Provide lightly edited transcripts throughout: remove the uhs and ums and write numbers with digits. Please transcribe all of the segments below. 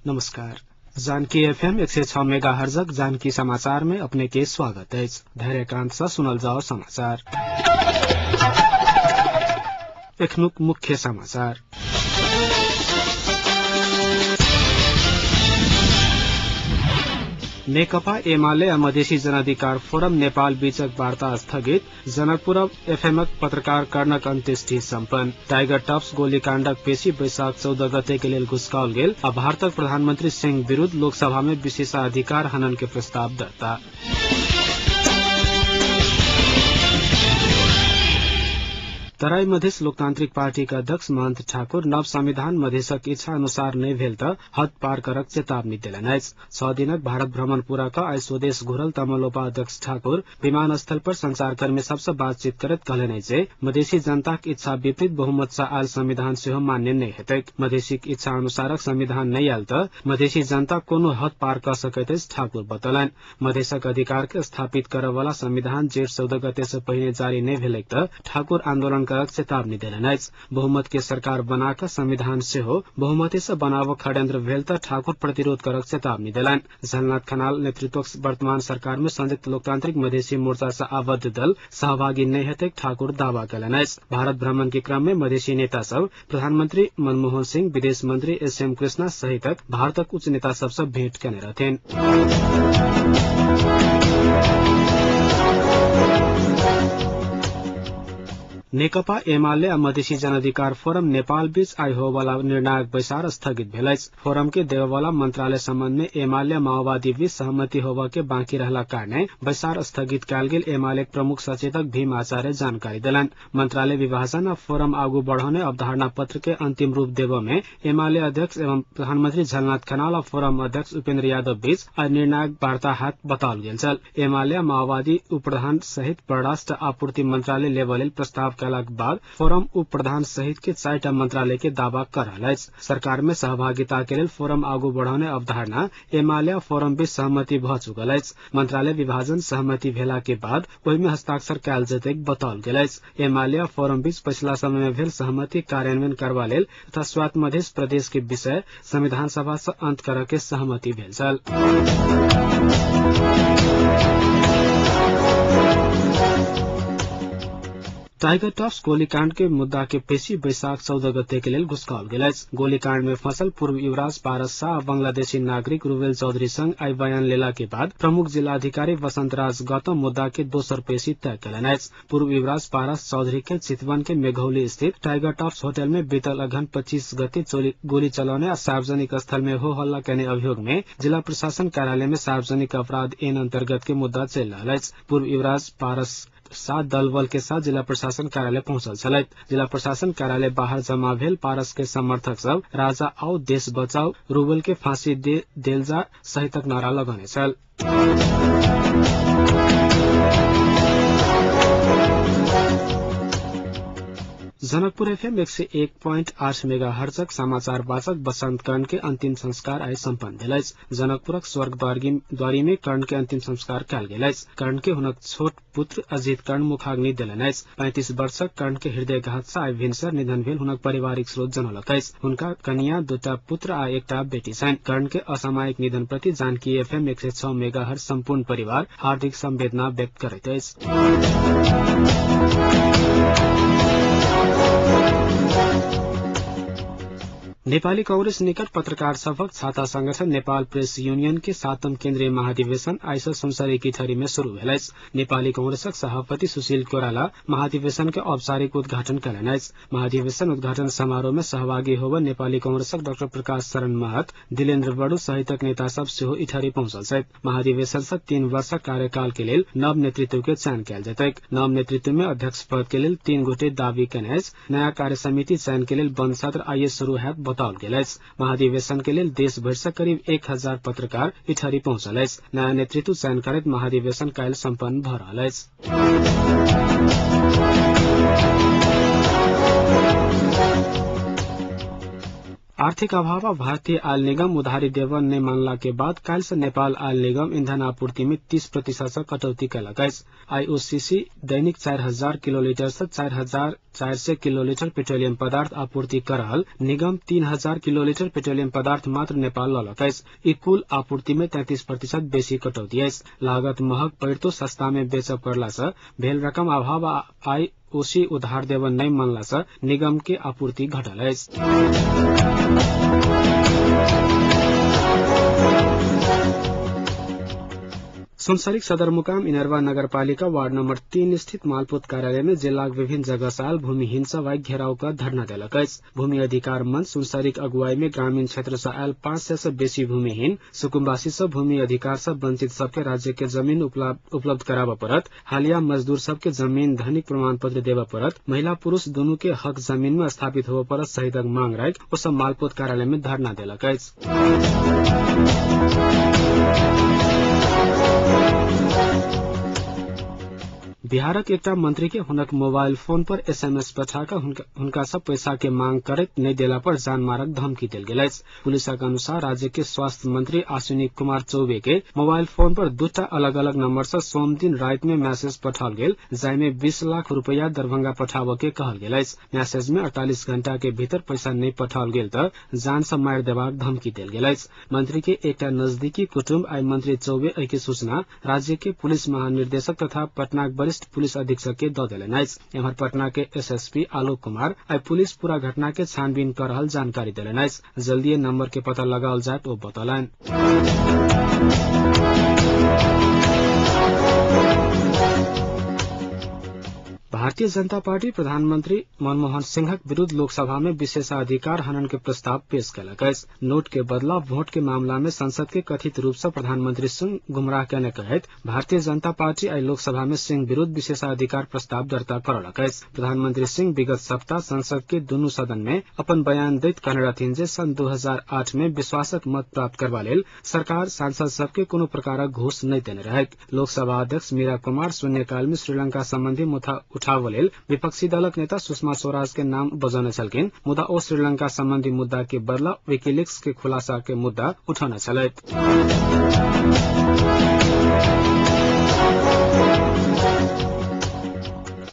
नमस्कार। जानकी एफएम 106 मेगाहर्जक जानकी समाचार में अपने के स्वागत अछि। धैर्यकांत से सुनल जाओ समाचार। एखनुक मुख्य समाचार। नेकपा एमाले आ मधेसी जनाधिकार फोरम नेपाल बीचक वार्ता स्थगित। जनकपुर एफएमक पत्रकार कर्णक अंत्येष्टि सम्पन्न। टाइगर टप्स गोलीकाण्डक पेशी वैशाख 14 गते के लेल घुसकाओल गेल आ भारतक प्रधानमंत्री सिंह विरूद्ध लोकसभा में विशेषाधिकार हनन के प्रस्ताव दर्ता। तराई मधेस लोकतांत्रिक पार्टी के अध्यक्ष महन्त ठाकुर नव संविधान मधेसक इच्छा अनुसार नहि भेल त हद पार करक चेतावनी देलनि अछि। 6 दिनक भारत भ्रमण पूरा क आइ स्वदेश घुरल तमलोपा अध्यक्ष ठाकुर विमानस्थल पर संचारकर्मी सबसँ बातचीत करैत कहलनि जे मधेसी जनताक इच्छा विपरीत बहुमत सँ आयल संविधान सेहो मान्य नहि हेतैक। मधेसीक इच्छा अनुसारक संविधान नहि आयल त मधेसी जनता कोनो हद पार क सकैत अछि, ठाकुर बतौलनि। मधेसक अधिकार के स्थापित करय वाला संविधान जेठ 14 गते सँ पहिने जारी नहि भेलैक त ठाकुर आन्दोलन करक चेतावनी देलनि अछि। बहुमत के सरकार बना क संविधान सेहो बहुमते सँ बनावक षड्यंत्र भेल त ठाकुर प्रतिरोध करक चेतावनी देलनि। झलनाथ खनाल नेतृत्वक वर्तमान सरकार में संयुक्त लोकतांत्रिक मधेसी मोर्चा सँ आबद्ध दल सहभागी नहि हेतैक ठाकुर दावा कयलनि अछि। भारत भ्रमण के क्रम में मधेसी नेता सब प्रधानमंत्री मनमोहन सिंह, विदेश मंत्री एस एम कृष्णा सहितक भारतक उच्च नेता सब सँ भेंट केने रहथिन। नेकपा एमाले आ मधेसी जनाधिकार फोरम नेपाल बीच आइ होबला निर्णायक बैसार स्थगित भेल अछि। फोरम के देबयवला मंत्रालय सम्बन्ध में एमाले माओवादी बीच सहमति होबय के बाँकी रहला कारणे बैसार स्थगित कयल गेल एमाले प्रमुख सचेतक भीम आचार्य जानकारी देलनि। मंत्रालय विभाजन आ फोरम आगू बढ़ौने अवधारणा पत्र के अंतिम रूप देबय में एमाले अध्यक्ष एवं प्रधानमंत्री झलनाथ खनाल आ फोरम अध्यक्ष उपेन्द्र यादव बीच आइ निर्णायक वार्ता हात बताओल गेल छल। एमाले माओवादी उप प्रधान सहित परराष्ट्र आपूर्ति मंत्रालय लेबय लेल प्रस्ताव कयलाक बाद फोरम उप प्रधान सहित के 4टा मंत्रालय के दावा कर रहल अछि। सरकार में सहभागिता के लेल फोरम आगू बढ़ौने अवधारणा एमाले आ फोरम बीच सहमति भ चुकल अछि। मंत्रालय विभाजन सहमति भेला के बाद ओहि में हस्ताक्षर कयल जेतैक बताओल गेल अछि। एमाले आ फोरम बीच पछिला समय में भेल सहमति कार्यान्वयन करबा लेल तथा स्वायत्त मधेस प्रदेश के विषय संविधान सभा सँ अंत करय के सहमति भेल छल। टाइगर टप्स गोलीकांड के मुद्दा के पेशी वैशाख 14 गते के लेल घुसकाओल गेल अछि। गोलीकांड में फंसल पूर्व युवराज पारस शाह आ बांग्लादेशी नागरिक रुबेल चौधरी संग आइ बयान लेला के बाद प्रमुख जिलाधिकारी वसंत राज गौतम मुद्दा के दोसर पेशी तय कयलनि अछि। पूर्व युवराज पारस चौधरी के चितवन के मेघौली स्थित टाइगर टप्स होटल में बीतल अघन 25 गते गोली चलौने आ सार्वजनिक स्थल में हो हल्ला केने अभियोग में जिला प्रशासन कार्यालय में सार्वजनिक अपराध ऐन अंतर्गत के मुद्दा चलि रहल अछि। पूर्व युवराज पारस 7 दल बल के साथ जिला प्रशासन कार्यालय पहुंचल छलथि। जिला प्रशासन कार्यालय बाहर जमा भेल पारस के समर्थक सब राजा आओ देश बचाओ, रूबेल के फांसी देल जा सहितक नारा लगौने छल। जनकपुर एफएम 101.8 मेगाहर्जक समाचार वाचक बसंत कर्ण के अंतिम संस्कार आइ सम्पन्न भेल अछि। जनकपुरक स्वर्गद्वारी में कर्ण के अंतिम संस्कार कयल गेल अछि। कर्ण के हुनक छोट पुत्र अजित कर्ण मुखाग्नि देलनि अछि। 35 वर्षक कर्ण के हृदयघात सँ आइ भिनसर निधन भेल हुनक पारिवारिक स्रोत जनौलक अछि। हुनका कनिया, 2टा पुत्र आ 1टा बेटी छनि। कर्ण के असामयिक निधन प्रति जानकी एफएम 106 मेगाहर्ज सम्पूर्ण परिवार हार्दिक संवेदना व्यक्त करैत अछि। नेपाली कांग्रेस निकट पत्रकार सभक छाता संगठन नेपाल प्रेस यूनियन के 7म केन्द्रीय महाधिवेशन आइ सँ सुनसरी किठरी में शुरू भेल अछि। नेपाली कांग्रेसक सभापति सुशील कोइराला महाधिवेशन के औपचारिक उद्घाटन कयलनि अछि। महाधिवेशन उद्घाटन समारोह में सहभागी होब नेपाली कांग्रेसक डाक्टर प्रकाश शरण महत, दिलेन्द्र बडू सहितक नेता सब सेहो इठरी पहुंचल छथि। महाधिवेशन सँ 3 वर्षक कार्यकाल के लेल नव नेतृत्व के चयन कयल जेतैक। नव नेतृत्व में अध्यक्ष पद के लेल 3 गोटे दावी केने अछि। नया कार्य समिति चयन के लेल बंद सत्र आइए शुरू हैत बताओल गेल अछि। महाधिवेशन के लेल देश भरि सँ करीब 1000 पत्रकार इठरी पहुंचल अछि। नया नेतृत्व चयन करैत महाधिवेशन काल्हि सम्पन्न भ रहल अछि। आर्थिक अभाव आ भारतीय आयल निगम उधारी देबऽ नहि मानला के बाद काल्हि से नेपाल आयल निगम ईंधन आपूर्ति में 30% से कटौती कयलक अछि। आईओसीसी दैनिक 4000 किलोलीटर से 4000 400 किलोलीटर पेट्रोलियम पदार्थ आपूर्ति कर रहल निगम 3000 किलोलीटर पेट्रोलियम पदार्थ मात्र नेपाल ललक अछि। ई कुल आपूर्ति में 33% बेसी कटौती अछि। लागत महग पड़ितो सस्ता में बेचब पड़ला से भेल रकम अभाव आ आईओसी उधार देव नहि मानला से निगम के आपूर्ति घटल अछि। सुनसरीक सदरमुकाम इनरवा नगरपालिका वार्ड नम्बर 3 स्थित मालपोत कार्यालय में जिलाक विभिन्न जगह से आयल भूमिहीन सब आइ घेराव क धरना देलक अछि। भूमि अधिकार मंच सुनसरीक अगुवाई में ग्रामीण क्षेत्र से आयल 500 से बेसी भूमिहीन सुकुम्बासी सब भूमि अधिकार से वंचित सबके राज्य के जमीन उपलब्ध कराबऽ पड़त, हालिया मजदूर सबके जमीन धनिक प्रमाण पत्र देबऽ पड़त, महिला पुरूष दुनू के हक जमीन में स्थापित होबऽ पड़त सहितक मांग राखि ओ सब मालपोत कार्यालय में धरना देलक अछि। बिहारक एकटा मंत्री के हुनक मोबाइल फोन पर एसएमएस पठा कऽ हुनका सँ पैसा के मांग करैत नहि देला पर जान मारक धमकी देल गेल अछि। पुलिसक अनुसार राज्य के स्वास्थ्य मंत्री अश्विनी कुमार चौबे के मोबाइल फोन पर दूटा अलग अलग नंबर से सोम दिन राति में मैसेज पठाओल गेल, जाहि में 20 लाख रुपया दरभंगा पठाबऽ के कहल गेल अछि। मैसेज में 48 घंटा के भीतर पैसा नहि पठाओल गेल तऽ जान से मारि देबाक धमकी देल गेल अछि। मंत्री के एकटा नजदीकी कुटुम्ब आइ मंत्री चौबे एहि के सूचना राज्य के पुलिस महानिदेशक तथा पटनाक वरिष्ठ पुलिस अधीक्षक के दऽ देलनि अछि। एम्हर पटना के एसएसपी आलोक कुमार आइ पुलिस पूरा घटना के छानबीन कर रहल जानकारी देलनि अछि। जल्दीए नंबर के पता लगाओल जायत ओ बतौलनि। भारतीय जनता पार्टी प्रधानमंत्री मनमोहन सिंहक विरूद्ध लोकसभा में विशेषाधिकार हनन के प्रस्ताव पेश कयलक अछि। नोट के बदला वोट के मामला में संसद के कथित रूप से प्रधानमंत्री सिंह गुमराह केने कहैत भारतीय जनता पार्टी आइ लोकसभा में सिंह विरूद्ध विशेषाधिकार प्रस्ताव दर्ता करौलक अछि। प्रधानमंत्री सिंह विगत सप्ताह संसद के दुनू सदन में अपन बयान दैत कहने रहथिन जे सन 2008 में विश्वासक मत प्राप्त करबा लेल सरकार सांसद सबके कोनो प्रकारक घूस नहि देने रहैक। लोकसभा अध्यक्ष मीरा कुमार शून्यकाल में श्रीलंका संबंधी मुद्दा उठाव लेल विपक्षी दलक नेता सुषमा स्वराज के नाम बजौने छलखिन, मुदा ओ श्रीलंका संबंधी मुद्दा के बदला विकिलीक्स के खुलासा के मुद्दा उठौने छलथि।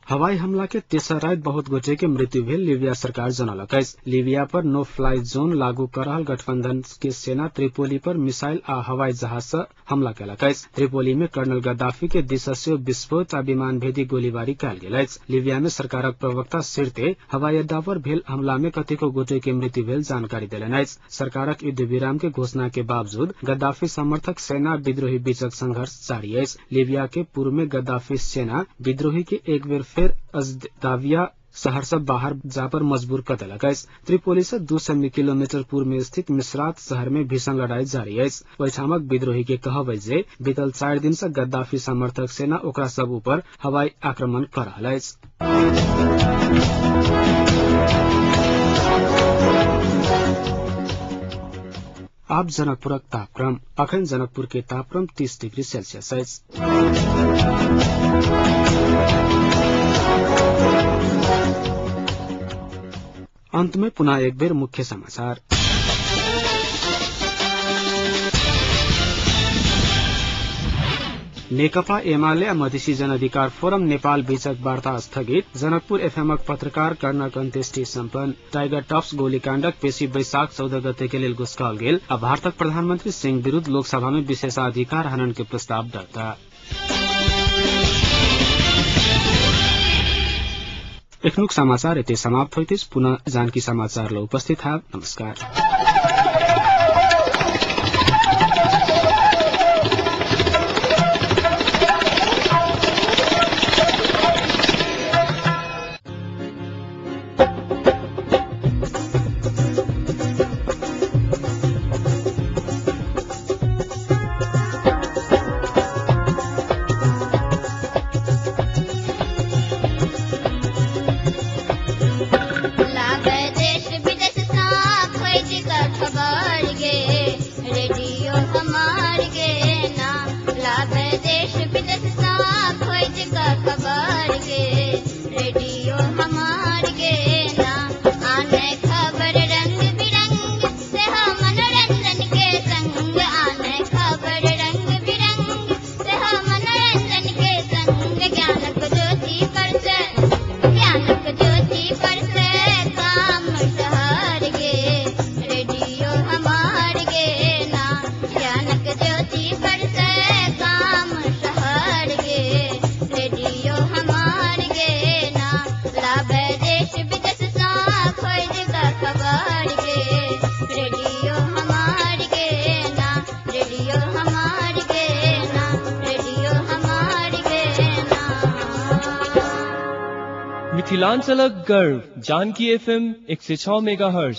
हवाई हमला के तेसर राति बहुत गोटे के मृत्यु भेल लीबिया सरकार जनौलक अछि। लीबिया पर नो फ्लाई जोन लागू कर रहल गठबंधन के सेना त्रिपोली पर मिसाइल आ हवाई जहाज से हमला केलक अछि। त्रिपोली में कर्नल गद्दाफी के दिस से विस्फोट आ विमान भेदी गोलीबारी कयल गेल अछि। लीबिया में सरकारक प्रवक्ता सिरते हवाई अड्डा पर भेल हमला में कतेको गोटे के मृत्यु भेल जानकारी देलनि अछि। सरकारक युद्ध विराम के घोषणा के बावजूद गद्दाफी समर्थक सेना विद्रोही बीचक संघर्ष जारी अछि। लीबिया के पूर्व में गद्दाफी सेना विद्रोही के एक बेर फेर अजदाविया शहर से बाहर जा पर मजबूर क देलक अछि। त्रिपोली से 200 किलोमीटर पूर्व में स्थित मिसरात शहर में भीषण लड़ाई जारी अछि। ओहिठामक विद्रोही के कहब अछि जे बीतल 4 दिन से गद्दाफी समर्थक सेना ओकरा सब ऊपर हवाई आक्रमण कर रहल अछि। आब जनकपुरक तापक्रम। अखन जनकपुर के तापक्रम 30 डिग्री सेल्सियस अछि। अंत में पुनः एक बेर मुख्य समाचार। नेकपा एमाले आ मधेसी जनअधिकार फोरम नेपाल बीचक वार्ता स्थगित। जनकपुर एफएमक पत्रकार कर्णक अन्त्येष्टि सम्पन्न। टाइगर टॉप्स गोलीकाण्डक पेशी वैशाख 14 गते के लेल घुसकाओल गेल आ भारतक प्रधानमंत्री सिंह विरूद्ध लोकसभा में विशेषाधिकार हनन के प्रस्ताव दर्ता। एखनुक समाचार एते समाप्त होइत अछि। पुनः जानकी समाचार ल उपस्थित हैब। नमस्कार। ज्ञानक ज्योति। मिथिलांचलक गर्व जानकी एफएम 106 मेगाहर्ट्ज।